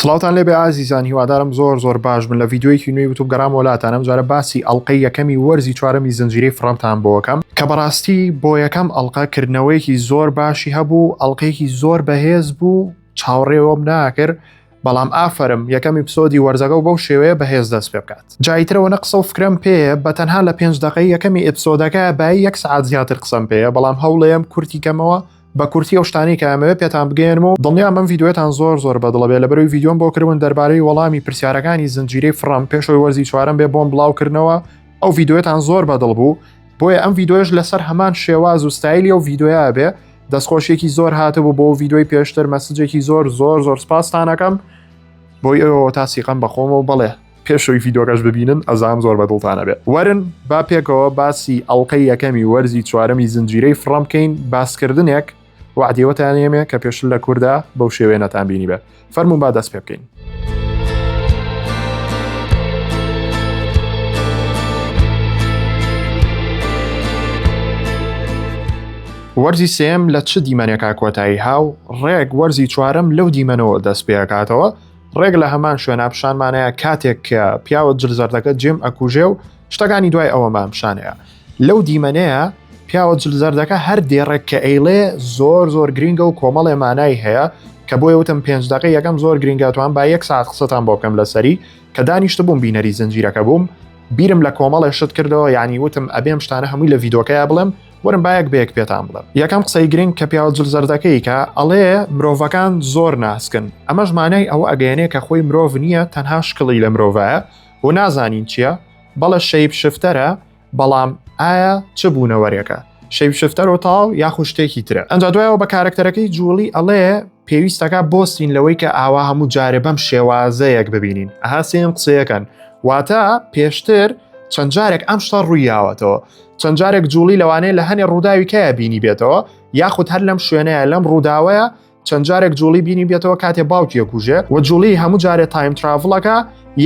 سڵاوتان لێبێ ئازیزان هیوادارم زۆر زۆر باش بن لە ڤیدیۆیەکی نوێی یوتوب گەڕام وەلاتان ئەم جارە باسی ئەڵلقەی یەکەمی وەرزی چوارەمی زنجیرەی From تان بۆکەم کە بەڕاستی بۆ یەکەم ئەڵلقە کردنەوەیەکی زۆر باشی هەبوو ئەڵلقەیەکی زۆر بەهێز بوو چاوەڕێوەم ناکرد بەڵام ئافرم یەکەم episode ی وەرزەکە و بەو شێوەیە بەهێز دەست پێ بکات جایترەوە نە قسە و فکرم پێیە بە تەنها لە پێنج دقەی یەکەمی episode ەکە بای یەک سعات زیاتر قسەم پێیە بەڵام هەوڵێم کورتی کەمەوە بە کورتی ئەو شتانەی کە ئەمەوێت پێتان بگەیەنم و دڵنیام ئەم ڤیدیۆیەتان زۆر زۆر بەدڵە بێ لەبەرەوەی ڤیدیۆم بۆ کردبوون دەربارەی وەڵامی پرسیارەکانی زنجیرەی From پێشەوەی وەرزی چوارەم بێ بۆم بڵاو کردنەوە ئەو ڤیدیۆیەتان زۆر بەدڵ بوو بۆیە ئەم ڤیدیۆش لەسەر هەمان شێواز و ستایلی ئەو ڤیدیۆیە بێ دەستخۆشیێکی زۆر هاتبوو بۆ ڤیدیۆی پێشتر message ێکی زۆر زۆر زۆر سپاستانەکەم بۆی ئەوە تا سیقەم بەخۆمەوە بەڵێ پێشەوەی ڤیدۆکەش ببینن ئەزانم زۆر بەدڵتانە بێت وەرن با پێکەوە باسی ئەڵلقەی یەکەمی وەرزی چوارەمی زنجیرەی From بکەین باسکردنێک وعدیوەتان ێمێ کە پێشتر لە کووردا بەو شێوەیە نەتان بینی بێ فەرمونون با دەست پێ بکەین. وەرزی سێم لە چ دیمەنێکا کۆتایی هاو ڕێک وەرزی چوارەم لەو دیمەنەوە دەست پێکاتەوە ڕێک لە هەمان شوێنا پیشانمانەیە کاتێک کە پیاوە جل زەردەکە جێم ئەکوژێ و شتەکانی دوای ئەوەمان پیشانەیە لەو دیمەنەیە پیاوە جل زەردەکە هەر دێڕێک کە ئەیڵێ زۆر زۆر گرینگە و کۆمەڵێ مانای هەیە کە بۆیە وتم پێنج دقی یەکەم زۆر گرینگە توان با یەک ساعت قسەتان بۆ بکەم لەسەری کە دانیشت بووم بینەری زنجیرەکە بووم بیرم لە کۆمەڵێ شت کردەوە یعنی وتم ئەبێم شتانە هەمووی لە ڤیدۆکەیە بڵێم وەرن با یەک بە یەک پێتان بڵێم. یەکەم قسەی گرنگ کە پیاوە جل زەردەکەی کە ئەڵێ مرۆڤەکان زۆر ناسکن ئەمەش مانای ئەوە ئەگەیەنێ کە خۆی مرۆڤ نییە تەنها شکڵی لە مرۆڤایە و نازانین چییە بەڵێ shape shifter ە بەڵام ئایا چ بوونەوەرێکە shape shifter و تاو یاخود شتێکی ترە ئەنجا دوایەوە بە کارەکتەرەکەی جوڵی ئەڵێ پێویستەکە بۆستین لەوەی کە ئاوا هەموو جارێ بەم شێوازەیەک ببینین ئەها سێم قسەیەکەن واتە پێشتر چەند جارێک ئەم شتە ڕوویاوەتەوە چەند جارێک جوڵی لەوانەیە لە هەنێ ڕووداوی کەیە بینی بێتەوە یاخود هەر لەم شوێنەیە لەم ڕووداوەیە چەند جارێک جوڵی بینی بێتەوە کاتێ باوکی ئەکوژێ و جوڵی هەموو جارێ time travel ەکە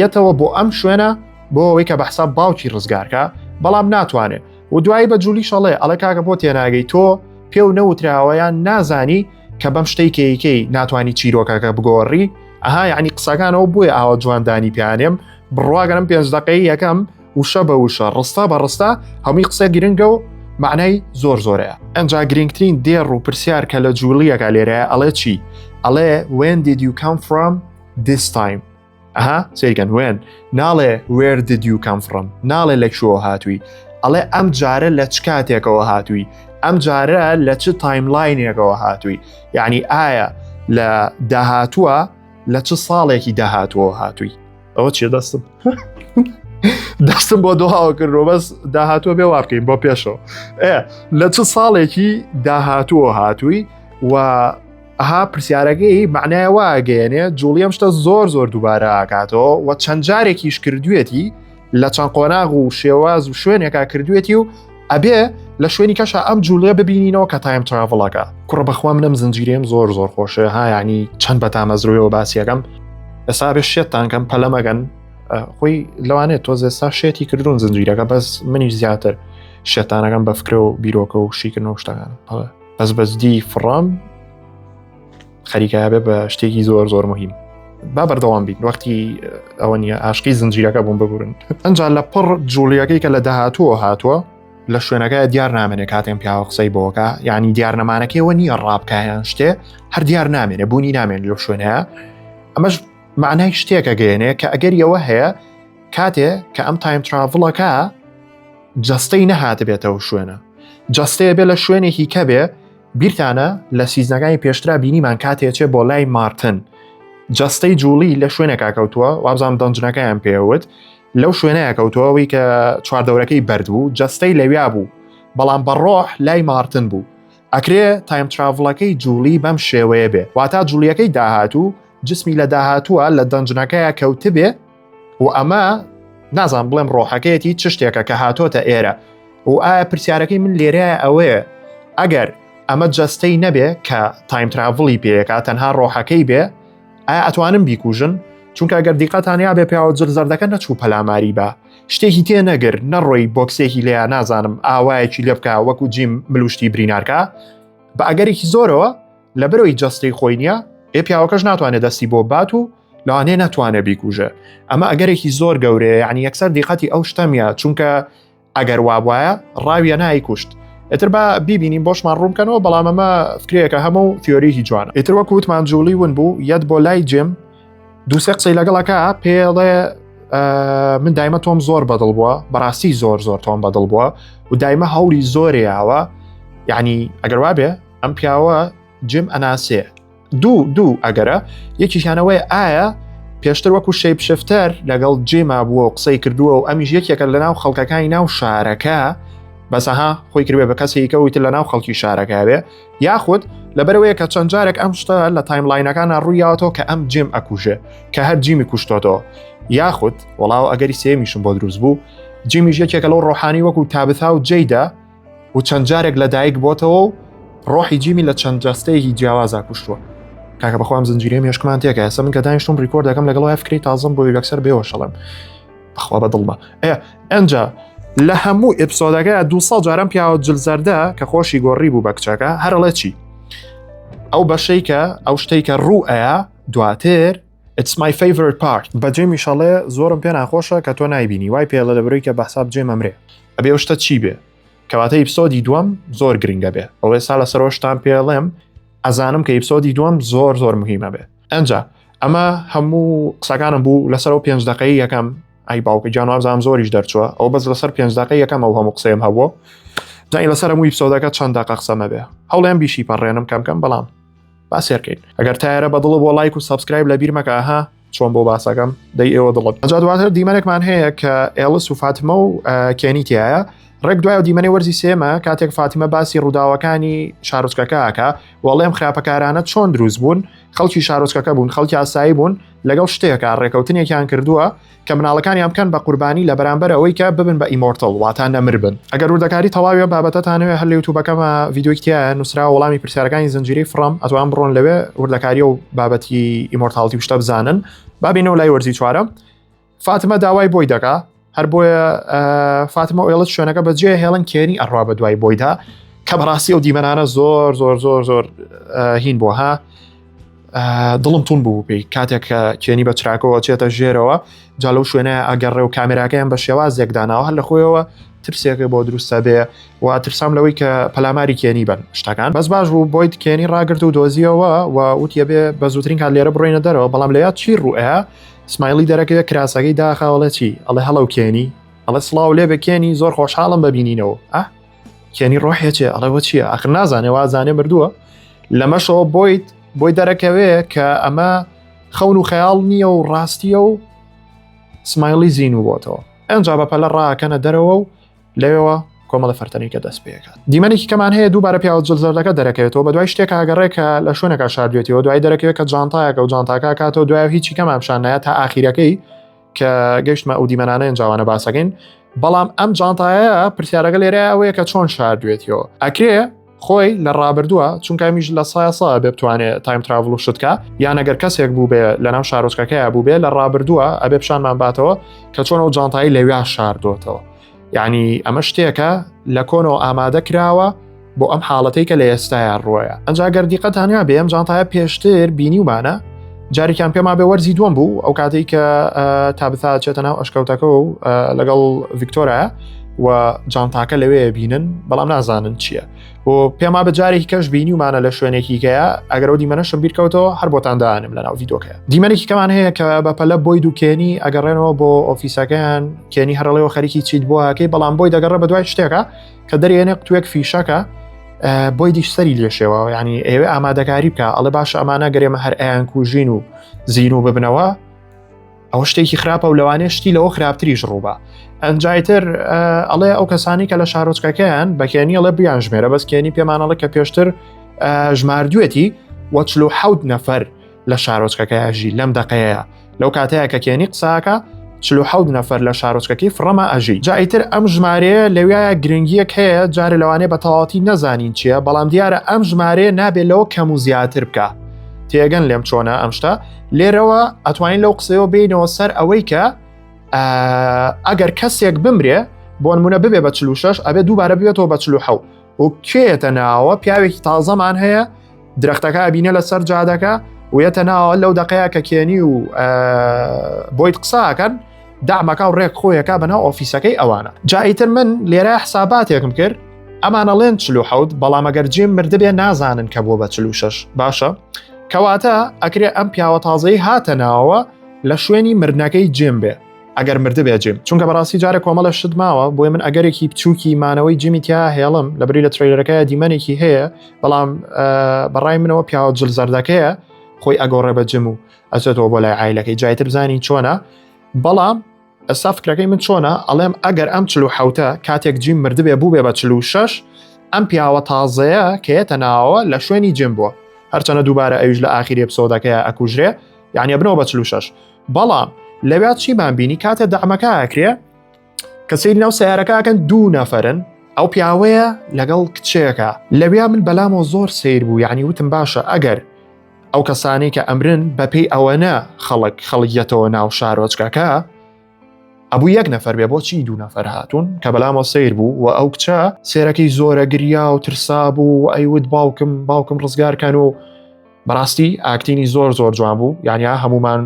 یەتەوە بۆ ئەم شوێنە بۆ ئەوەی کە بە حساب باوکی ڕزگارکە بەڵام ناتوانێت و دوایی بە جولی شەڵێ ئەڵێ کاکە بۆ تێناگەی تۆ پێو نەوتراوە یان نازانی کە بەم شتەی کەیکەی ناتوانانی چیرۆکەکە بگۆڕی ئەها یعنی قسەکانەوە بۆیە ئاوا جواندانی پیانێم بڕواگەرم پێنج دقەی یەکەم وشە بە وشە ڕستە بە ڕستە هەمووی قسە گرنگە و معنای زۆر زۆرەیە ئەنجا گرنگترین دێڕ و پرسیار کە لە جوڵیەکە لێرەیە ئەڵێ چی ئەڵێ when did you come from this time ئەها سەیرکەن when ناڵێ where did you come from ناڵێ لە کوێوە هاتووی ئەڵێ ئەم جارە لە چ کاتێکەوە هاتووی ئەم جارە لە چ timeline ێکەوە هاتووی یعنی ئایا لە داهاتووە لە چ ساڵێکی داهاتووە هاتووی ئەوە چیە دەستم دەستم بۆ دۆهاوە کردەوە بەس داهاتووە بێ وا بکەین بۆ پێشەوە لە چ ساڵێکی داهاتووە هاتووی و ئەها پرسیارەکەی معنای واگەیەنێ جوڵی ئەم شتە زۆر زۆر دووبارە ئاکاتەوە و چەند جارێکیش کردوێتی لە چەند قۆناغ و شێواز و شوێنێکا کردوێتی و ئەبێ لە شوێنی کەشە ئەم جوڵێ ببینینەوە کە time travel ەکە کوڕە بەخوا منم زنجیرێم زۆر زۆر خۆشە ها ینی چەند بە تامەزرۆیەوە باسیەکەم ئێستا بێ شێتتان کەم پەلەمەگەن خۆی لەوانێت تۆز ئێستا شێتی کردوون زنجیرەکە بەس منیش زیاتر شێتانەکەم بە فکرە و بیرۆکە و شیکردن و شتەکان بەس بەجدی From خەریکە بێ بە شتێکی زۆر زۆر مهم با بەردەوام بین وەختی ئەوە نییە ئاشقی زنجیرەکە بووم ببورن ئەجا لە پڕ جوڵیەکەی کە لە داهاتووە هاتووە لە شوێنەکە دیار نامێنێ کاتێن پیاوە قسەی بۆکە یعنی دیار نەمانەکەیەوە نییە ڕابکایان شتێ هەر دیار نامێنێ بوونی نامێن لەو شوێنەیە ئەمەش معنای شتێکە گەێنێ کە ئەگەر ئەوە هەیە کاتێ کە ئەم time travel ەکە جەستەی نەهاتبێتەوە شوێنە جەستەیە بێ لە شوێنێکی کە بێ بیرتانە لە season ەکانی پێشترا بینیمان کاتێ چێ بۆ لای مارتن جەستەی جوڵی لە شوێنێکا کەوتووە وابزانام dungeon ەکەیان پێوت لەو شوێنەیە کەوتووەوەی کە چواردەورەکەی بەرد بوو جەستەی لەویا بوو بەڵام بە ڕۆح لای مارتن بوو ئەکرێ time travel ەکەی جوڵی بەم شێوەیە بێ واتا جوڵیەکەی داهاتوو جسمی لە داهاتووە لە dungeon ەکەیە کەوتبێ و ئەمە نازان بڵێم ڕۆحەکەیەتی چ شتێکە کە هاتۆتە ئێرە و ئایا پرسیارەکەی من لێرە ئەوەیە ئەگەر ئەمە جەستەی نەبێ کە time travel ی پێەکە تەنها ڕۆحەکەی بێ ئایا ئەتوانم بیکوژن چونکە ئەگەر دیقەتان یا بێ پیاوە جل زەردەکە نەچوو پەلاماری بە شتێکی تێ نەگر نەڕۆی بۆکسێکی لێیا نازانم ئاوایەکی لێ بکە وەکو جیم ملوشتی برینارکە بە ئەگەرێکی زۆرەوە لەبەرەوەی جەستەی خۆی نییە ئێ پیاوەکەش ناتوانێت دەستی بۆ بات و لەوانەیە نەتوانێت بیکوژێ ئەمە ئەگەرێکی زۆر گەورەیە یعنی یەکسەر دیقەتی ئەو شتەمیە چونکە ئەگەر وابواە ڕاویە نایکوشت ئیتر با بیبینین بۆشمان ڕوون بکەنەوە بەڵام ئەمە فکرەیەکە هەموو تیۆریی جوانە ئیتر وەکو وتمان جوڵی ون بوو یەت بۆ لای جێم دووسێ قسەی لەگەڵەکە پێڵێ من دایمە تۆم زۆر بەدڵ بووە بەڕاستی زۆر زۆر تۆم بەدڵ بووە و دایمە هەوڵی زۆریاوە یعنی ئەگەر وابێ ئەم پیاوە جیم ئەناسێ دوو دوو ئەگەرە یەکیشانەوەی ئایا پێشتر وەکو shapeshifter لەگەڵ جێما بووە و قسەی کردووە و ئەمیش یەکێکە لە ناو خەڵکەکانی ناو شارەکە بەسەها خۆی کردێ بە کەسێکە ویتر لە ناو خەڵکی شارەکە بێ یاخود لەبەرەوەیە کە چەند جارێک ئەم شتە لە timeline ەکانە ڕوویاوەتەوە کە ئەم جیم ئەکوژێ کە هەر جیمی کوشتۆتەوە یاخود وەڵاو ئەگەری سێمیشم بۆ دروست بوو جیمیش یەکێکە لەو ڕۆحانی وەکو تابثا و جەیدا و چەند جارێک لە دایک بۆتەوە و ڕۆحی جیمی لە چەند جەستەیەکی جیاوازا کوشتووە. کاکە بەخوام زنجیرەی مێشکمان تێکە ئێستا من کە دانیشتم record دەکەم لەگەڵ وای فکری تازەم بۆ یەکسەر بێوە شەڵم بەخوا بە دڵمە ئێ ئەنجا لە هەموو episode ەکە 200 جارم پیاوە جل زەردە کە خۆشی گۆڕی بوو بە کچەکە هەرڵێ چی ئەو بەشەی کە ئەو شتەی کە ڕوو ئەیا دواتر It's my favorite part بە جێمیش ئەڵێ زۆرم پێ ناخۆشە کە تۆ نایبینی وای پێڵە لە بەرەی کە بەحساب جێم ئەمرێ ئەبێ ئەو شتە چی بێ کەواتە episode ی دووەم زۆر گرنگە بێ ئەو ئێستا لەسەرەوە شتان پێڵێم ئەزانم کە episode ی دووەم زۆر زۆر مهمە بێ ئەنجا ئەمە هەموو قسەکانم بوو لەسەر پێنج دقەی یەکەم ئەی باوکە گیان وابزانم زۆریش دەرچووە ئەو بەس لەسەر پێنج دقەی یەکەم ئەو هەموو قسەیم هەبوو زانی لەسەر هەموو episode ەکە چەند دقە قسەمە بێ هەوڵێن بیشی پەڕێنم کەم کەم بەڵام با سێرکەین ئەگەر تایرە بەدڵ بۆ لایک و subscribe لە بیر مەکە ئەها چۆن بۆ باسەکەم دەی ئێوە دڵت ئەجا دواتر دیمەنێکمان هەیە کە ئێڵس و فاتمە و کێنی تایە ڕێک دوای دیمەنی وەرزی سێمە کاتێک فاتیمە باسی ڕووداوەکانی شارۆچکەکە ئەکا وەڵێم خراپەکارانە چۆن دروست بوون خەڵکی شارۆچکەکە بوون خەڵکی ئاسایی بوون لەگەڵ شتێکە ڕێکەوتنێکیان کردووە کە مناڵەکانیان بکەن بە قوربانی لە بەرامبەر ئەوەی کە ببن بە immortal واتا نەمر بن. ئەگەر وردەکاری تەواوی ئەم بابەتەتانەوێ هەر لە یوتوبەکەما ڤیدیۆی تیایە نوسراوە وەڵامی پرسیارەکانی زنجیرەی فڕەم ئەتوان بڕۆن لەوێ وردەکاری و بابەتی immortality و شتە بزانن. با بینەوە لای وەرزی چوارەم فاتمە داوای بۆی دەکا هەر بۆیە فاتمە ئۆیڵت شوێنەکە بەجێ هێڵن کێنی ئەڕوا بە دوای بۆیدا کە بەڕاستی ئەو دیمەنانە زۆر زۆر زۆر زۆر هین بۆ ها دڵم تون بوو پێی کاتێک کە کێنی بە چراکەوە چێتە ژێرەوە جا لەو شوێنە ئەگەڕێ و کامێراکەیان بە شێوازێک داناوە هەر لە خۆیەوە ترسێکە بۆ دروستە بێ و ترسام لەوەی کە پەلاماری کێنی بن شتەکان بەس باش بوو بۆیت کێنی ڕاگرت و دۆزیەوە و وتیە بێ بە زووترین کات لێرە بڕۆینە دەرەوە بەڵام لە یاد چی ڕوئە سمایلی دەرەکەوێ کراسەکەی داخاوەڵێ چی ئەڵێ هەڵەو کێنی ئەڵێ سڵاو لێ بە کێنی زۆر خۆشحاڵم بەبینینەوە ئە کێنی ڕۆحێ چێ ئەڵێ وە چییە ئەخر نازانێ وازانێ مردووە لەمەشەوە بۆیت بۆی دەرەکەوێ کە ئەمە خەون و خەیاڵ نییە و ڕاستیە و سمایلی زین و بۆتەوە ئەنجا بە پەلە ڕاکەنە دەرەوە و لەوێوە کۆمەڵە فەرتەنی کە دەست پێکات دیمەنێکی کەمان هەیە دووبارە پیاوە جلزەردەکە دەرەکەوێتەوە بە دوای شتێک ئاگەڕێ کە لە شوێنەکە شاردوێتەوە دوای دەرەکەوێت کە جانتایەکە و جانتاکە کاتەوە دوای هیچی کەمان پیشان نایە تا ئاخیرەکەی کە گەشتمە ئەو دیمەنانە ئەنجاوانە باسەکەین بەڵام ئەم جانتایە پرسیارەکە لێرە ئەوەیە کە چۆن شاردوێتیەوە ئەکرێ خۆی لە ڕابردووە چونکە ئەمیش لە سا سا بێ بتوانێت time travel و شتکە یان ئەگەر کەسێک بوو بێ لە ناو شارۆچکەکەی بوو بێ لە ڕابردووە ئەبێ پیشانمان باتەوە کە چۆن ئەو جانتایی لەویا شاردۆتەوە یعنی ئەمە شتێکە لە کۆنەوە ئامادە کراوە بۆ ئەم حاڵەتەی کە لە ئێستایا ڕۆیە ئەنجا گەر دیقەتان بێ ئەم جانتایە پێشتر بینیومانە جارێکیان پێما بێ وەرزی دووەم بوو ئەو کاتێک کە تابثا چێتە ناو ئەشکەوتەکە و لەگەڵ ڤیکتۆرا و جانتاکە لەوێ بینن بەڵام نازانن چییە بۆ پێما بە جارێکی کەش بینیومانە لە شوێنێکی کەیە ئەگەرەوە دیمەنەشم بیرکەوتەوە هەر بۆتان دانم لە ناو ڤیدۆکە دیمەنێکی کەمان هەیە کە بە پەلە بۆی دووکێنی ئەگەڕێنەوە بۆ ئۆفیسەکەیان کێنی هەرڵەوە خەریکی چیت بۆەکەی بەڵام بۆی دەگەڕێ بە دوای شتێکە کە دەرێنێ قوتوێک فیشەکە بۆی دیش سەری لێشێوە ینی ئێوێ ئامادەکاری بکە ئەڵێ باش ئەمانە گەرێمە هەر ئەیان کوژین و زین و ببنەوە ئەوە شتێکی خراپە و لەوانەیە شتی لەوە خراپتریش ڕووبا ئەنجایتر ئەڵێ ئەو کەسانی کە لە شارۆچکەکەیان بەکێنی ئەڵێ بیان ژمێرە بەس کێنی پێمانەڵە کە پێشتر ژماردوێتی وە 47 نەفەر لە شارۆچکەکەیا ژی لەم دەقەیە لەو کاتەیە کە کێنی قساکە 47 نەفەر لە شارۆچکەکەی فڕەما ئەژی جا ئیتر ئەم ژمارەیە لەویایە گرنگیەک هەیە جارێ لەوانەیە بە تەواوەتی نەزانین چییە بەڵام دیارە ئەم ژمارەیە نابێت لەوە کەم و زیاتر بکە تێگەن لێم چۆنە ئەم شتە لێرەوە ئەتوانین لەو قسەیەوە بینەوە سەر ئەوەی کە ئەگەر کەسێک بمرێ بۆ نمونە ببێ بە 46 ئەبێ دووبارە بێتەوە بە 47 و کێیەتە ناوە پیاوێکی تازەمان هەیە درەختەکە ئەبینە لەسەر جادەکە و یەتە ناوە لەو دەقەیە کە کێنی و بۆیت قساکەن دامەکە و ڕێک خۆیەکە بەناو ئۆفیسەکەی ئەوانە جا ئیتر من لێرە حساباتێکم کرد ئەمانەڵێن 47 بەڵام ئەگەر جیم مردبێ نازانن کە بووە بە 46 باشە کەواتە ئەکرێ ئەم پیاوە تازەی هاتە ناوە لە شوێنی مردنەکەی جیم بێ ئەگەر مردبێ جیم چونکە بەڕاستی جارە کۆمەڵە شت ماوە بۆیە من ئەگەرێکی بچووکی مانەوەی جیمی تیا هێڵم لە بری لە trailer ەکە دیمەنێکی هەیە بەڵام بەڕای منەوە پیاوە جل زەردەکەیە خۆی ئەگۆڕێ بە جم و ئەچێتەوە بۆ لای عیلەکەی جایتر بزانین چۆنە بەڵام ئەستا فکرەکەی من چۆنە ئەڵێم ئەگەر ئەم 47 کاتێک جیم مردبێ بوو بێ بە 46 ئەم پیاوە تازەیە کە یەتە ناوەوە لە شوێنی جیم بووە هەرچەنە دووبارە ئەویش لە ئاخیری episode ەکەی ئەکوژرێ یعنی بنەوە بە 46 بەڵام لەویا چیمان بینی کاتێ دەعمەکە ئەکرێ کە سەیری ناو سیارەکە ئەکەن دوو نەفرن ئەو پیاوەیە لەگەڵ کچێکە لەویا من بەلامەوە زۆر سیر بوو یعنی وتم باشە ئەگەر ئەو کەسانەی کە ئەمرن بەپێی ئەوەنە خەڵک خەڵکیەتەوە ناو شارۆچکەکە ئەبوو یەک نەفەر بێ بۆچی دوو نەفەر هاتوون کە بەلامەوە سیر بوو و ئەو کچە سێرەکەی زۆرە گریا و ترسا بوو و ئەیوت باوکم باوکم ڕزگارکەن و بەڕاستی acting ی زۆر زۆر جوان بوو یانیا هەمومان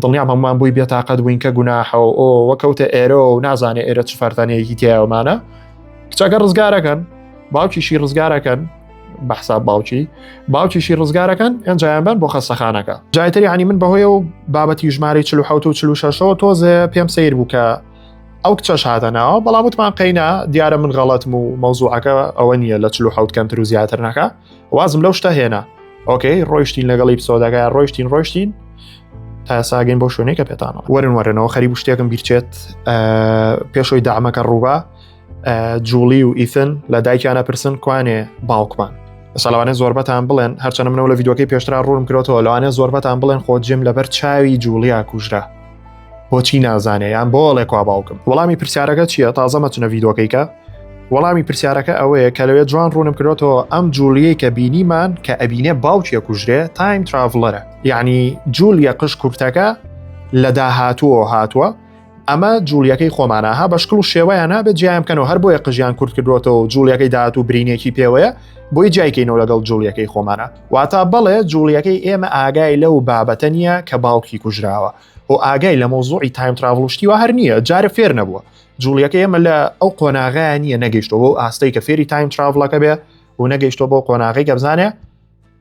دڵنیام هەمومان بووی بێتاقەت بووین کە گوناحە و ئۆ وەکەوتە ئێرە و نازانێ ئێرە چ فەرتانەیەکی تیاوەمانە کچەکە ڕزگارەکەن باوکیشی ڕزگارەکەن بە حساب باوکی باوکیشی ڕزگارەکەن ئەنجایان بن بۆ خەستەخانەکە جایتری عنی من بەهۆی و بابەتی ژمارەی 46 و 46ەوە تۆزێ پێم سیر بوو کە ئەو کچەش هاتە ناوە بەڵام وتمان قەینا دیارە من غەڵەتم و مەوزوعەکە ئەوە نییە لە 46 کەمتر و زیاتر نەکە وازم لەو شتە هێنا okay ڕۆیشتین لەگەڵی episode ەکە ڕۆیشتین ڕۆیشتین تا ساگەین بۆ شوێنێک کە پێتانەوە وەرن وەرنەوە خەریب شتێکم بیرچێت پێشۆی دامەکە ڕووبا جوڵی و ئیثن لە دایکیانە پرسن کوانێ باوکمان ئەسا لەوانێ زۆربەتان بڵێن هەرچەنە منەوە لە ڤیدۆکەی پێشترا ڕوونم کرۆتەوە لەوانێ زۆربەتان بڵێن خۆ جیم لەبەر چاوی جوڵیا کوژرا بۆچی نازانێ یان بۆ ئەڵێ کوا باوکم وەڵامی پرسیارەکە چییە تازە مەچنە ڤیدۆکەی کە وەڵامی پرسیارەکە ئەوەیە کە لەوێ جوان ڕوونم کرۆتەوە ئەم جولیەی کە بینیمان کە ئەبینێ باوکیە کوژرێ time traveler ە یعنی جولیە قژ کورتەکە لە داهاتووەوە هاتووە ئەمە جوڵیەکەی خۆمانە ها بە شکڵ و شێوەیان نابێت جیان بکەنەوە هەر بۆیە قژیان کورت کردوەتەوە و جوڵیەکەی داهات و برینێکی پێوەیە بۆی جایکەینەوە لەگەڵ جوڵیەکەی خۆمانە واتا بەڵێ جوڵیەکەی ئێمە ئاگای لەو بابەتە نییە کە باوکی کوژراوە و ئاگای لە مۆزوعی time travel شتی وا هەر نییە جارە فێر نەبووە جوڵیەکە ئێمە لە ئەو قۆناغەیە نییە نەگەیشتەوە بۆ ئاستەی کە فێری time travel ەکە بێ و نەگەیشتەوە بۆ قۆناغی کە بزانێ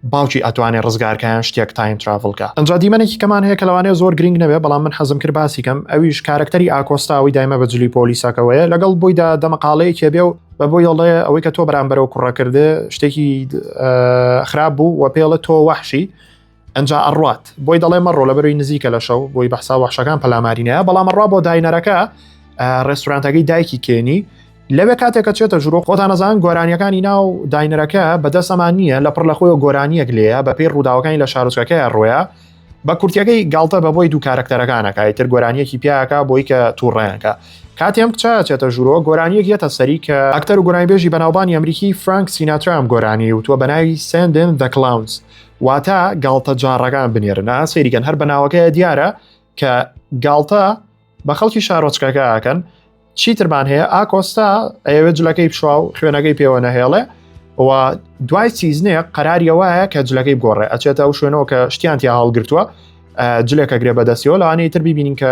باوکی ئەتوانێ ڕزگارکەیان شتێک time travel کە ئەنجا دیمەنێکی کەمان هەیە کە لەوانەیە زۆر گرنگ نەبێ بەڵام من حەزم کرد باسی کەم ئەویش کارەکتەری ئاکۆستا ئەوەی دایمە بە جلی پۆلیسەکەوەیە لەگەڵ بۆیدا دەمەقاڵەیەکی بێ و بە بۆی ئەڵێ ئەوەی کە تۆ بەرامبەرەوە کوڕە کردێ شتێکی خراپ بوو و پێڵە تۆ وەحشی ئەنجا ئەڕوات بۆی دەڵێ مەڕۆ لە بەروی نزیکە لە شەو بۆی بەحسا وەحشەکان پەلامارینەیە بەڵام ئەڕوا بۆ diner ەکە restaurant ەکەی دایکی کێنی لەوێ کاتێک کە چێتە ژورۆ خۆتان ئەزانن گۆرانیەکانی ناو diner ەکە بەدەستەمان نییە لە پڕ لە خۆی گۆرانیەک لێیە بە پێی ڕووداوەکانی لە شارۆچکەکەی ڕۆیە بە کورتیەکەی گاڵتە بە بۆی دوو کارەکتەرەکانەکە ئیتر گۆرانیەکی پیاکە بۆی کە تووڕیانکە کاتێ ئەم کچە چێتە ژورۆ گۆرانیەک یەتە سەری کە ئەکتەر و گۆرانیبێژی بەناوبانی ئەمریکی فرانک سیناترام گۆرانی وتووە بە ناوی Send in the Clowns واتە گاڵتە جاڕەکان بنێرن سەیریکەن هەر بە ناوەکەیە دیارە کە گاڵتە بە خەڵکی شارۆچکەکە ئەکەن چیترمان هەیە ئاکۆستا ئەیەوێت جلەکەی بشوا و خوێنەکەی پێوە نەهێڵێ و دوای season ێ قەراری وایە کە جلەکەی بگۆڕێ ئەچێتە ئەو شوێنەوە کە شتیان تیا هەڵگرتووە جلێکە گرێ بەدەستیەوە لەوانەیە تر ببینین کە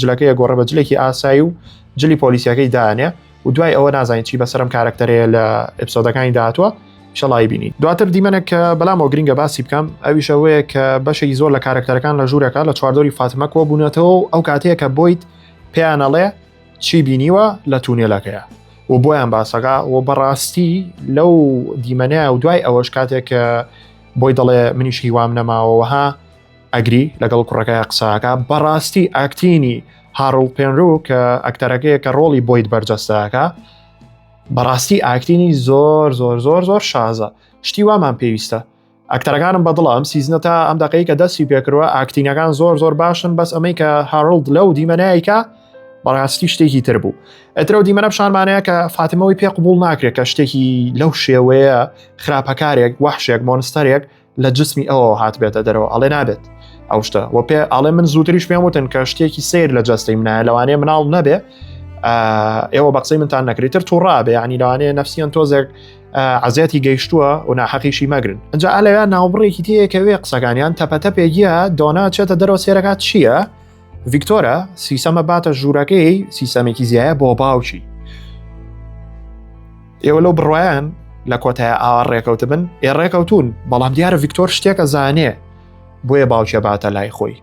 جلەکەی گۆڕە بە جلێکی ئاسایی و جلی پۆلیسیەکەی دانێ و دوای ئەوە نازانین چی بەسەرم کارکتەرەیە لە episode ەکانی داهاتوە شەڵی بینی دواتر دیمەنێک کە بەلامەوە گرنگە باسی بکەم ئەویش ئەوەیە کە بەشێکی زۆر لە کارکتەرەکان لە ژوورەکە لە چواردۆری فاتمە کۆ بوونەتەوە و ئەو کاتەیە کە بۆیت پێیانەڵێ چی بینیوە لە تونێلەکەیە و بۆیان باسەکە و بەڕاستی لەو دیمەنەیە و دوای ئەوەش کاتێک کە بۆی دەڵێ منیش هیوام نەماوەوەها ئەگری لەگەڵ کوڕەکەی قساکە بەڕاستی acting ی هاڕڵ پێنرو کە ئەکتەرەکەیە کە ڕۆڵی بۆیت بەرجەستەکە بەڕاستی acting ی زۆر زۆر زۆر زۆر شازە شتی وامان پێویستە ئەکتەرەکانم بەدڵە ئەم season ە تا ئەم دقەی کە دەستی پێکردوە acting ەکان زۆر زۆر باشن بەس ئەمەی کە هاڕڵد لەو دیمەنایکە بەڕاستی شتێکی تر بوو ئەترەو دیمەنە پیشانمانەیە کە فاتمەوەی پێ قبول ناکرێت کە شتێکی لەو شێوەیە خراپەکارێک وەحشێک monster ێک لە جسمی ئەوەوە هاتبێتە دەرەوە ئەڵێ نابێت ئەو شتە و پێ ئاڵێ من زووتریش پێم وتن کە شتێکی سیر لە جەستەی منایە لەوانەیە مناڵ نەبێ ئێوە بە قسەی منتان نەکرێتتر تووڕا بێ ینی لەوانەیە نفسیان تۆزێک. عزیەتی گەیشتووە و ناحەقیشی مەگرن ئەجا ئالەوە ناوبڕێکی تێکەوێ قسەکانیان تەپەتە پێگیە دۆنا چێتە دەرەوە سێرەکات چییە؟ ڤیکتۆرە سیسەمە باتە ژوورەکەی سیسەمێکی زیایە بۆ باوکی ئێوە لەو بڕوایان لە کۆتایە ئاوا ڕێکەوت بن ئێ ڕێکەوتون بەڵام دیارە ڤیکتۆر شتێکە زانێ بۆیە باوکیە باتە لای خۆی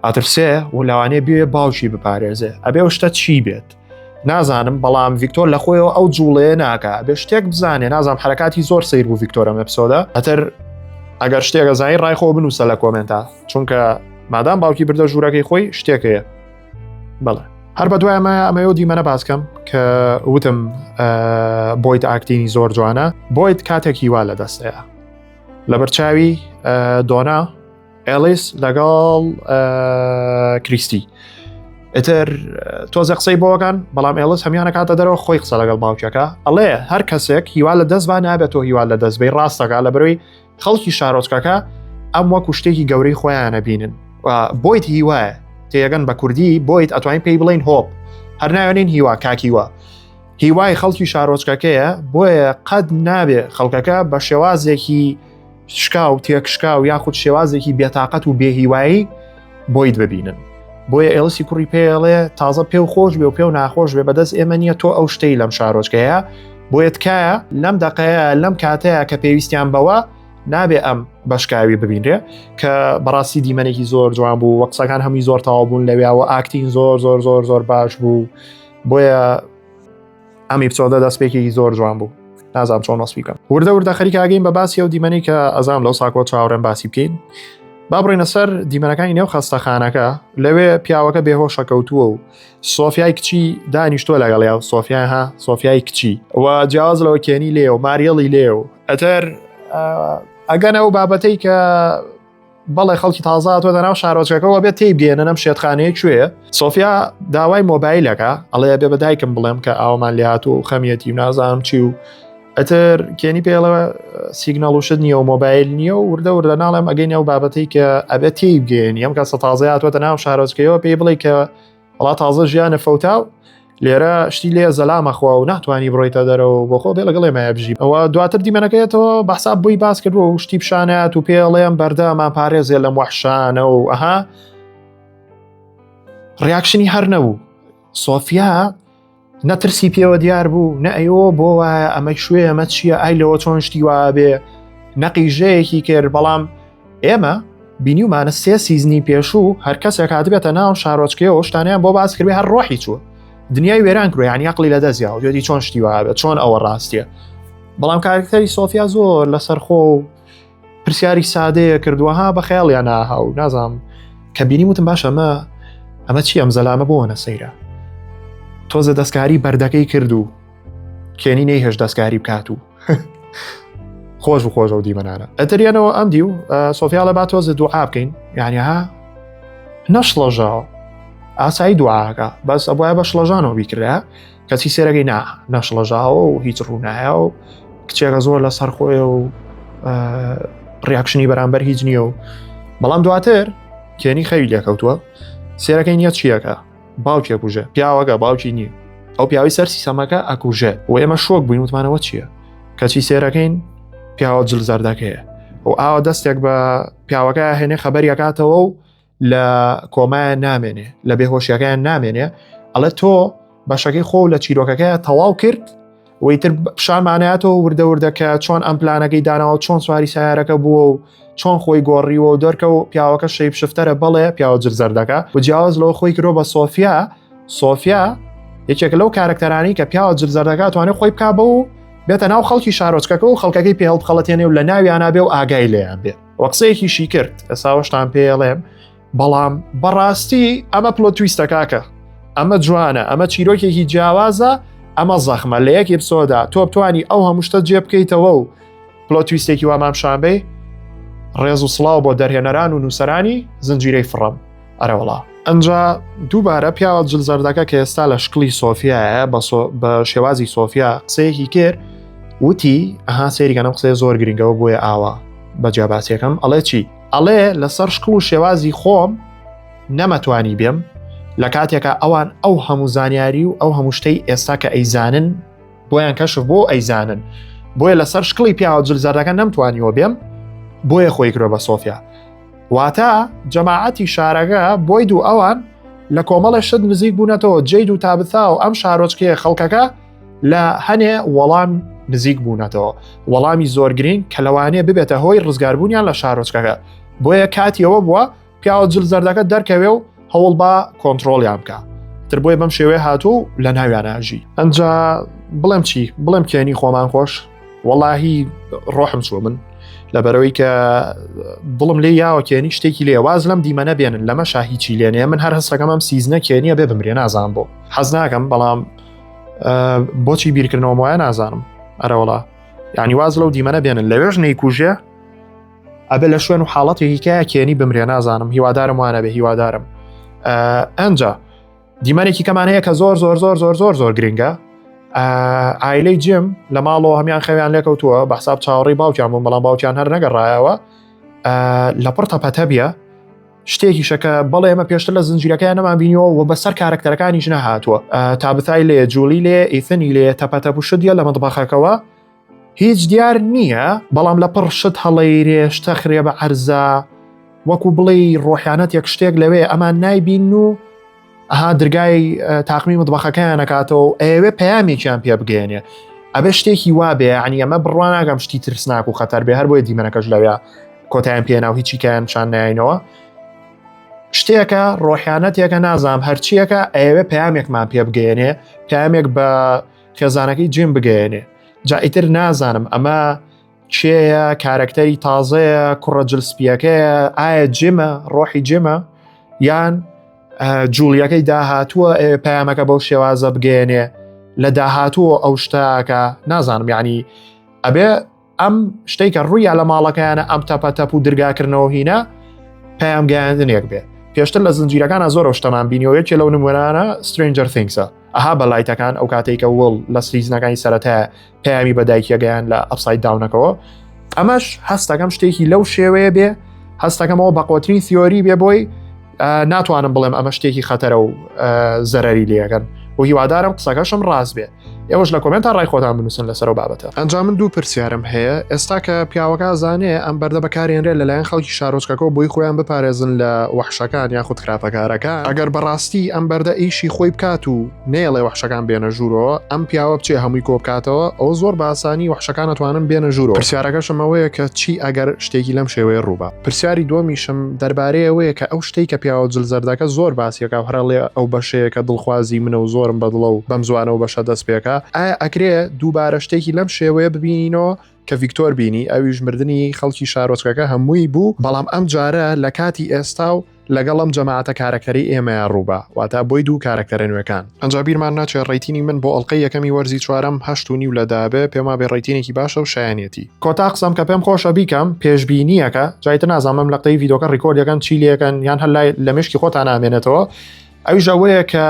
ئەترسێ و لەوانەیە بێ باوکی بپارێزێ ئەبێ ئەو شتە چی بێت نازانم بەڵام ڤیکتۆر لە خۆیەوە ئەو جوڵەیە ناکە بێ شتێک بزانێ نازانم حرکاتی زۆر سیر بوو ڤیکتۆرە episode ە ئەتر ئەگەر شتێکە زانی ڕای خۆ بنووسە لە comment ا چونکە مادام باوکی بردە ژوورەکەی خۆی شتێکەیە بەڵێ هەر بە دوای ئەمە ئەمەیەوە دیمەنە باسکەم کە وتم بۆیت acting ی زۆر جوانە بۆیت کاتێک هیوا لە دەستەیە لەبەرچاوی دۆنا ئێلیس لەگەڵ کریستی ئیتر تۆزە قسەی بۆگان بەڵام ئێڵس هەمیانە کاتە دەرەوە خۆی قسە لەگەڵ باوکەکە ئەڵێ هەر کەسێک هیوا لە دەست با نابێت تۆ هیوا لە دەست بی ڕاستەکە لە بەروی خەڵکی شارۆچکەکە ئەم وەکو شتێکی گەورەی خۆیانە بینن بۆیت هیوایە تێگەن بە کوردی بۆیت ئەتوانین پێی بڵین hope هەر ناوێنین هیوا کاکیوە هیوای خەڵکی شارۆچکەکەیە بۆیە قەت نابێ خەڵکەکە بە شێوازێکی شکاو تێکشکاو یاخود شێوازێکی بێتاقەت و بێهیوایی بۆیت ببینن بۆیە ئێڵسی کوڕی پێڵێ تازە پێ و خۆش بێ و پێ و ناخۆش بێ بەدەست ئێمە نییە تۆ ئەو شتەی لەم شارۆچکەیە بۆیە تکایە لەم دقەیە لەم کاتەیە کە پێویستیان بەوە نابێ ئەم بەشکاوی ببینرێ کە بەڕاستی دیمەنێکی زۆر جوان بوو وە قسەکان هەمووی زۆر تەواو بوون لەویاوە acting زۆر زۆر زۆر زۆر باش بوو بۆیە ئەم episode ە دەستپێکێکی زۆر جوان بوو نازانم چۆن وەسفی بکەم وردە وردە خەریکە ئەگەین بە باسی ئەو دیمەنەی کە ئەزام لەو ساکۆ چاوەڕێن باسی بکەین با بڕینە سەر دیمەنەکانی نێو خەستەخانەکە لەوێ پیاوەکە بێهۆشە کەوتووە و سۆفیای کچی دانیشتووە لەگەڵیا و سۆفیا ها سۆفیای کچی و جیاواز لەوە کێنی لێ و ماریەڵی لێ و ئەتەر ئەگەن ئەو بابەتەی کە بەڵێ خەڵکی تازە هاتووەتە ناو شارۆچکەکەەوە بێت تێی بگەێنن ئەم شێتخانەیە کوێیە سۆفیا داوای مۆبایلەکە ئەڵێ بێ بە دایکم بڵێم کە ئاومان لێهات و خەمیەتی و نازانم چی و ئەتر کێنی پێڵە signal و شت نییە و مۆبایل نییە و وردە وردە ناڵێم ئەگەین ئەو بابەتەی کە ئەبێت تێی بگەێنی ئەم کەسە تازە هاتووەتە ناو شارۆچکەیەوە پێی بڵێ کە وەڵا تازە ژیانە فەوتا و لێرە شتی لێ زەلامە خوا و ناتوانانی بڕۆیتە دەرەوە بۆ خۆ بێ لەگەڵ ئێمە بژی ئەوە دواتر دیمەنەکەیەتەوە بەحساب بۆی باس کردووە و شتی پیشانات و پێڵێم بەردەمان پارێزێ لەم وەحشانە و ئەها reaction ی هەر نەبوو سۆفیا نە ترسی پێوە دیار بوو نە ئەیەوە بۆ وایە ئەمە شوێ ئەمە چییە ئای لەوە چۆن شتی وابێ نەقیژەیەکی کرد بەڵام ئێمە بینیومانە سێ season ی پێشوو هەر کەسێک هاتبێتە ناو شارۆچکەیەوە شتانیان بۆ باس کردێ هەر ڕۆحی چووە دنیای وێران کرۆ یانی عقلی لە دەستیا و جۆدی چۆن شتی وابێت چۆن ئەوە ڕاستیە بەڵام کارکتەری سۆفیا زۆر لەسەر خۆ و پرسیاری سادەیە کردووە ها بە خەیاڵیان ناها و نازانم کە بینی وتم باش ئەمە ئەمە چی ئەم زەلامە بۆ نەسەیرە تۆزە دەستکاری بەردەکەی کرد و کێنی نەیهێشت دەستکاری بکات و خۆش و خۆشە و دیمەنانە ئەتریانەوە ئەم دی و سۆفیاڵە با تۆزە دوعا بکەین یعنی ها نەشڵەژاوە ئاسایی دوعاکە بەس ئەبواە بە شڵەژانەوە بیکرا کەچی سێرەکەی نا نەشڵەژاوە و هیچ ڕوونایە و کچێکە زۆر لە سەر خۆیە و reaction ی بەرامبەر هیچ نییە و بەڵام دواتر کێنی خەوی لێکەوتووە سێرەکەی نییە چیەکە باوکی ئەکوژێ پیاوەکە باوکی نییە ئەو پیاوی سەر سیسەمەکە ئەکوژێ و ئێمە شۆک بووین وتمانەوە چییە کەچی سێرەکەین پیاوە جل زەردەکەیە و ئاوە دەستێک بە پیاوەکە هێنێ خەبەریەکاتەوە و لە کۆمایان نامێنێ لە بێهۆشیەکەیان نامێنێ ئەڵێ تۆ بەشەکەی خۆ لە چیرۆکەکەی تەواو کرد و ئیتر پیشانمانایەتەوە وردە وردە کە چۆن ئەم پلانەکەی داناوە چۆن سواری سیارەکە بووە و چۆن خۆی گۆڕیوە و دەرکە و پیاوەکە shape shifter ە بەڵێ پیاوە جل زەردەکە و جیاواز لەوە خۆی کرۆ بە سۆفیا سۆفیا یەکێک لەو کارکتەرانی کە پیاوە جل زەردەکە توانێت خۆی بک بە و بێتە ناو خەڵکی شارۆچکەکە و خەڵکەکەی پێ هەڵبخەڵەتێنێ و لە ناویانە بێ و ئاگای لێیان بێ وە قسەیەکیشی کرد ئێساوەشتان پێڵێم بەڵام بەڕاستی ئەمە plot twist ە کاکە ئەمە جوانە ئەمە چیرۆکێکی جیاوازە ئەمە زەخمە لە یەک episode ا تۆ بتانی ئەو هەموو شتە جێ بکەیتەوە و plot twist ێکی وامان شانبەی ڕێز و سڵاو بۆ دەرهێنەران و نووسەرانی زنجیرەی فڕم ئەرەوەڵا ئەنجا دووبارە پیاوە جل زەردەکە کە ئێستا لە شکڵی سۆفیایە بە شێوازی سۆفیا قسەیەکی کرد وتی ئەها سێریگەنم قسەی زۆر گرنگەوە بۆیە ئاوا بە جیاباسیەکەم ئەڵێ چی ئەڵێ لەسەر شکڵ و شێوازی خۆم نەمەتوانی بێم لە کاتێکا ئەوان ئەو هەموو زانیاری و ئەو هەموو شتەی ئێستا کە ئەیزانن بۆیان کەشف بۆ ئەیزانن. بۆیە لەسەر شکڵی پیاوە جل زەردەکە نەمتوانیوە بێم بۆیە خۆی کرۆ بە سۆفیا واتە جەماعەتی شارەکە بۆی دوو ئەوان لە کۆمەڵە شت نزیک بوونەتەوە جید و تابثا و ئەم شارۆچکەیە خەڵکەکە لە هەنێ وەڵام نزیک بوونەتەوە وەڵامی زۆر گرنگ کە لەوانەیە ببێتە هۆی ڕزگاربوونیان لە شارۆچکەکە بۆیە کاتیەوە بووە پیاوە جل زەردەکە دەرکەوێ و هەوڵ با کۆنتترۆلیان بکە تر بۆیە بەم شێوەیە هاتوو و لە ناویان ئاژی ئەجا بڵێم چی بڵێم کێنی خۆمان خۆش وەڵاهی ڕۆحم چوە من لەبەرەوەی کە دڵم لێ یاوە کێنی شتێکی لێ واز لەم دیمەنە بێنن لەمە شاهیچی لێنێ من هەر هەستەکەم ئەم season ە کێنیە بێ بمرێ نازان بۆ حەز ناکەم بەڵام بۆچی بیرکردنەوە وایە نازانم ئەرەوەڵا یعنی واز لەو دیمەنە بێنن لەوێش نەیکوژێ ئەبێ لە شوێن و حاڵەتێکی کە کێنی بمرێ نازانم هیوادارم وانە بێ هیوادارم ئەنجا دیمەنێکی کەمان هەیە کە زۆر زۆر زۆر زۆر زۆر زۆر گرنگە ئایلەی جیم لە ماڵەوە هەمیان خەویان لێکەوتووە بە حساب چاوەڕی باوکیان بوون بەڵام باوکیان هەر نەگەڕایەوە لە پڕ تەپەتەبیە شتێکیشە کە بەڵێ ئێمە پێشتر لە زنجیرەکەیان نەمان بینیەوە و بەسەر کارکتەرەکانیش نەهاتووە تابتای لێ جولی لێ ئیثنی لێ تەپەتە پوشتیە لە مەطبەخەکەوە هیچ دیار نییە بەڵام لە پڕ شت هەڵەیرێ شتە خرێ بە عەرزا وەکو بڵێ ڕۆحیانەت یەک شتێک لەوێ ئەمان نایبین و ئەها درگای تاقمی مطبەخەکەیان نەکاتەوە و ئەیەوێ پەیامێکیان پێ بگەێنێ ئەبێ شتێکی وابێ ینی ئەمە بڕوا ناگەم شتی ترسناک و خەتەر بێ هەر بۆیە دیمەنەکەش لەوێ کۆتایان پێنا و هیچی کایان شان ناینەوە شتێکە ڕۆحیانەتێکە نازام هەرچیەکە ئەیەوێ پەیامێکمان پێ بگەێنێ پامێک بە خێزانەکەی جیم بگەیەنێ جا ئیتر نازانم ئەمە کێیە کارەکتەری تازەیە کوڕە جل سپیەکەیە ئایا جیمە ڕۆحی جیمە یان جوڵیەکەی داهاتووە پەیامەکە بەو شێوازە بگەێنێ لە داهاتووە ئەو شتاکە نازانم یعنی ئەبێ ئەم شتێک کە ڕوویا لە ماڵەکەیانە ئەم تەپە تەپ و درگاکردنەوە هینە پەیام گەیاندنێک بێ پێشتر لە زنجیرەکانە زۆر شتەمان بینیەوە یەکێ لەو نمونانە Stranger Things ە ئەها بە light ەکان ئەو کاتێک کە وڵ لە season ەکانی سەرەتا پەیامی بە دایکیەگەیان لە Upside Down ەکەوە ئەمەش هەستەکەم شتێکی لەو شێوەیە بێ هەستەکەمەوە بەقۆترین theory بێ بۆی ناتوانم بڵێم ئەمە شتێکی خەتەرە و زەرری لەکەن و هیوادارم قسەکەشم ڕاست بێ ئێوەش لە comment ا ڕای خۆتان بنووسن لەسەر بابەتە ئەنجام من دوو پرسیارم هەیە ئێستا کە پیاوەکە زانێ ئەم بەردە بەکارێنرێ لەلایەن خەڵکی شارۆچکەکەەوە بۆی خۆیان بپارێزن لە وەحشەکان یاخود خراپەکارەکان ئەگەر بەڕاستی ئەم بەردە ئیشی خۆی بکات و نەیەڵێ وەحشەکان بێنە ژوورەوە ئەم پیاوە بچێ هەمووی کۆ بکاتەوە ئەوە زۆر بە ئاسانی وەحشەکان ئەتوانن بێنە ژوورەوە پرسیارەکەشم ئەوەیە کە چی ئەگەر شتێکی لەم شێوەیە ڕووبا پرسیاری دووەمیشم دەربارەی ئەوەیە کە ئەو شتەی کە پیاوە جل زەردەکە زۆر باسیەکا و هەرەڵێ ئەو بەشەیە کە دڵخوازی منە و زۆرم بەدڵە و بەم زوانە و بەشە دەست پێکا ئایا ئەکرێ دووبارە شتێکی لەم شێوەیە ببینینەوە کە ڤیکتۆر بینی ئەویش مردنی خەڵکی شارۆچکەکە هەمووی بوو بەڵام ئەم جارە لە کاتی ئێستا و لەگەڵ ئەم جەماعەتە کارەکتەرەی ئێمەیا ڕووبا واتا بۆی دوو کارەکتەرە نوێکان. ئەنجا بیرمان ناچێ rating ی من بۆ ئەڵقەی یەکەمی وەرزی چوارەم هەشت و نیو لە دە بێ پێم وابێ rating ێکی باشە و شایەنیەتی. کۆتا قسەم کە پێم خۆشە بیکەم پێشبینیەکە جا ئیتر نازانم ئەم لەقتەی ڤیدۆکە record ەکەن چی لێکەن یان هەر لای لە مێشکی خۆتان ئامێنێتەوە ئەویش ئەوەیە کە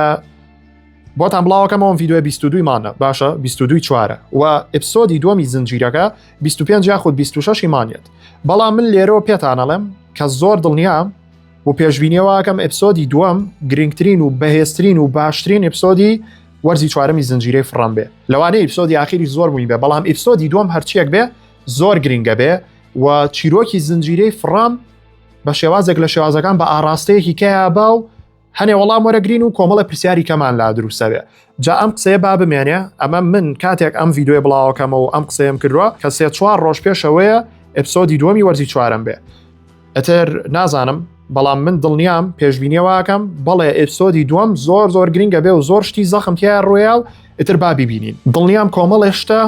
بۆتان بڵاوەکەمەوە ڤیدیۆ 22 مانە باشە 22 چوارە و episode ی دووەمی زنجیرەکە 25 یاخود 26 مانیت بەڵام من لێرەوە پێتانەڵێم کە زۆر دڵنیام و پێشبینیەوەکەم episode ی دووەم گرنگترین و بەهێزترین و باشترین episode ی وەرزی چوارەمی زنجیرەی From بێ لەوانەیە episode ی ئاخیری زۆر موهیم بێ بەڵام episode ی دووەم هەرچیەک بێ زۆر گرنگە بێ و چیرۆکی زنجیرەی From بە شێوازێک لە شێوازەکان بە ئاراستەیەکی کەیا با و هەنێ وەڵام وەرەگرین و کۆمەڵە پرسیاری کەمان لا دروستەبێ جا ئەم قسەیە با بمێنێ ئەمە من کاتێک ئەم ڤیدیۆی بڵاوەکەمە و ئەم قسەیەم کردووە کە سێ چوار ڕۆژ پێشەوەیە episode ی دووەمی وەرزی چوارەم بێ ئەتر نازانم بەڵام من دڵنیام پێشبینیەوەکەم بەڵێ episode ی دووەم زۆر زۆر گرنگە بێ و زۆر شتی زەخم تیا ڕوویا و ئیتر با بیبینین دڵنیام کۆمەڵێ شتە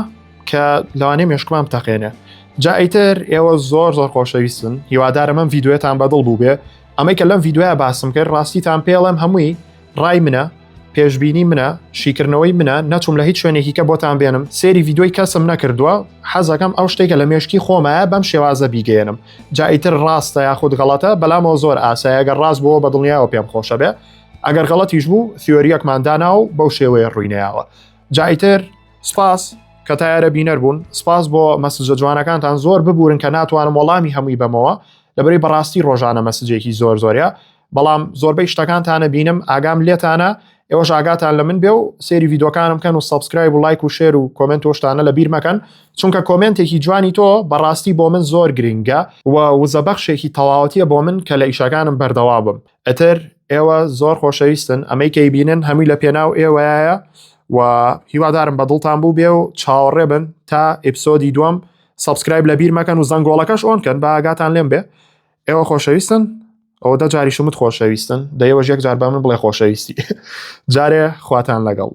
کە لەوانەیە مێشکمان بتەقێنێ جا ئیتر ئێوە زۆر زۆر خۆشەویستن هیوادارم ئەم ڤیدیۆیەتان بەدڵ بوو بێ ئەمەی کە لەم ڤیدیۆیە باسم کرد ڕاستیتان پێڵێم هەمووی ڕای منە پێشبینی منە شیکردنەوەی منە نەچوم لە هیچ شوێنێکی کە بۆتان بێنم سێری ڤیدیۆی کەسم نەکردووە حەزەکەم ئەو شتێکە لە مێشکی خۆمایە بەم شێوازە بیگەێنم جا ئیتر ڕاستە یاخود غەڵەتە بەلامەوە زۆر ئاسایە گەر ڕاست بووە بە دڵنیاوە پێم خۆشە بێ ئەگەر غەڵەتیش بوو theory یەکمان دانا و بەو شێوەیە ڕووینەیاوە جا ئیتر سپاس کە تا ئێرە بینەر بوون سپاس بۆ message ە جوانەکانتان زۆر ببورن کە ناتوانم وەڵامی هەمووی بەمەوە لەبەری بەڕاستی ڕۆژانە message ێکی زۆر زۆرە بەڵام زۆربەی شتەکانتانە بینم ئاگام لێتانە. ئێوەش ئاگاتان لە من بێ و سێری ڤیدۆکانم کەن و subscribe و لایک و share و comment و شتانە لە بیر مەکەن چونکە comment ێکی جوانی تۆ بەڕاستی بۆ من زۆر گرنگە و وزەبەخشێکی تەواوەتیە بۆ من کە لە ئیشەکانم بەردەوا بم ئەتر ئێوە زۆر خۆشەویستن ئەمەی کەی بینن هەمووی لە پێناو ئێوەیە و هیوادارم بە دڵتان بوو بێ و چاوەڕێ بن تا episode ی دووەم subscribe لە بیر مەکەن و زەنگۆڵەکەش on کەن با ئاگاتان لێم بێ ئێوە خۆشەویستن ئەوە دە جاریشم وت خۆشەویستن دەیەوەش یەک جار بە من بڵێ خۆشەویستی جارێ خواتان لەگەڵ.